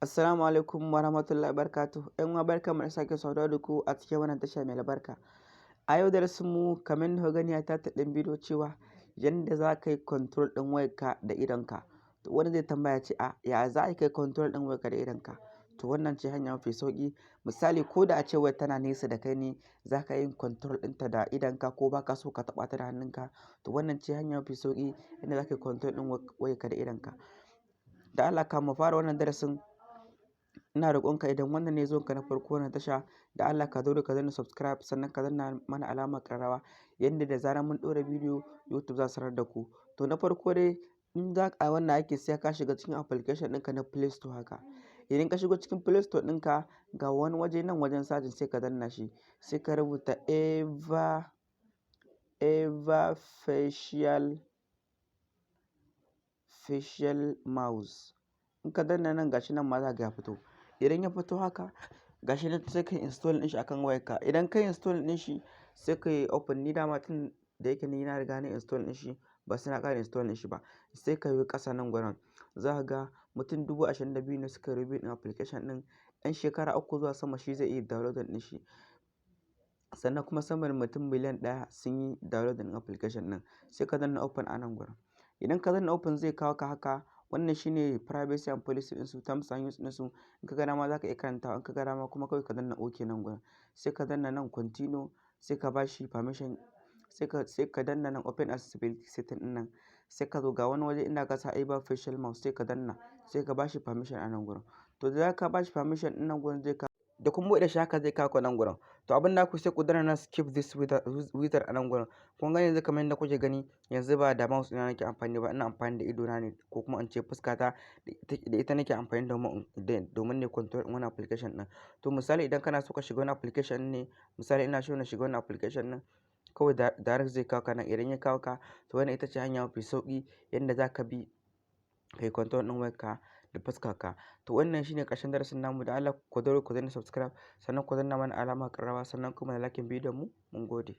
Assalamu alaikum warahmatullahi wabarakatuh. ‘Yan uwa, barkanmu da sake saduwa da ku a cikin wannan tasha mai albarka. A yau darasinmu, kamar yadda kuka gani a title ɗin bidiyo, cewa yanda za ka yi control ɗin wayarka da idonka. To, wani zai tambaya ya ce, a ya za a yi kai control ɗin wayarka da idonka? To, wannan ce hanya mafi sauƙi. Misali, ko da a ce wayar tana nesa da kai ne, za ka yin control ɗinta da idonka ko ba ka so ka taɓa ta da hannunka. To, wannan ce hanya mafi sauƙi yanda za ka yi control ɗin wayarka da idonka. Da Allah, kafin mu fara wannan darasin, ina roƙonka, idan wannan ne zuwanka na farko wannan tasha, da Allah ka daure ka danna subscribe, sannan ka danna mana alamar ƙararrawa, yanda da zarar mun ɗora bidiyo, YouTube za su sanar da ku. To, na farko dai, in za a wannan aiki, sai ka shiga cikin application ɗinka na Play Store haka. Idan ka shigo cikin Play Store ɗinka, ga wani waje nan wajen searching, sai ka danna shi, sai ka rubuta Ever Facial Mouse. In ka danna nan, gashi nan ma za ka ga ya fito. Idan ya fito haka, gashi nan, sai ka yi install ɗin shi akan wayarka. Idan ka yi install ɗin shi, sai ka yi open. Ni dama tun da yake ni na riga na install ɗin shi, ba sai na ƙara install ɗin shi ba. Sai ka yo ƙasa nan gurin, za ka ga mutum 22,000 ne suka yi review ɗin application ɗin. Ɗan shekara 3 zuwa sama shi zai iya downloading ɗin shi. Sannan kuma sama da mutum miliyan 1 sun yi downloading ɗin application ɗin. Sai ka danna open a nan gurin. Idan ka danna open, zai kawo ka haka. Wannan shine privacy and policy ɗinsu, terms and use ɗinsu. In ka ga dama za ka iya karantawa, in ka ga dama kuma kawai ka danna OK nan gurin. Sai ka danna nan continue, sai ka ba shi permission, sai ka danna nan open accessibility setting ɗin nan. Sai ka zo ga wani waje inda aka sa Ever Facial Mouse, sai ka danna, sai ka ba shi permission a nan gurin. To, da zarar ka ba shi permission ɗin nan gurin, zai kawo da kun buɗe shi haka, zai kawo ku nan gurin. To, abin da ku sai ku danna nan skip this wizard a nan gurin. Kun ga yanzu, kamar yadda kuke gani, yanzu ba da mouse ɗina nake amfani ba, ina amfani da idona ne, ko kuma in ce fuskata, da ita nake amfani domin ne control ɗin wannan application ɗin. To, misali, idan kana so ka shiga wani application ne, misali ina so na shiga wannan application ɗin, kawai direct zai kawo ka nan. Idan ya kawo ka, to wannan ita ce hanya mafi sauƙi yanda za ka bi kai control ɗin wayarka da fuskarka. To, wannan shine ƙarshen darasin namu. Da Allah ku daure ku danna subscribe, sannan ku danna mana alamar ƙararrawa, sannan kuma like bidiyon mu. Mun gode.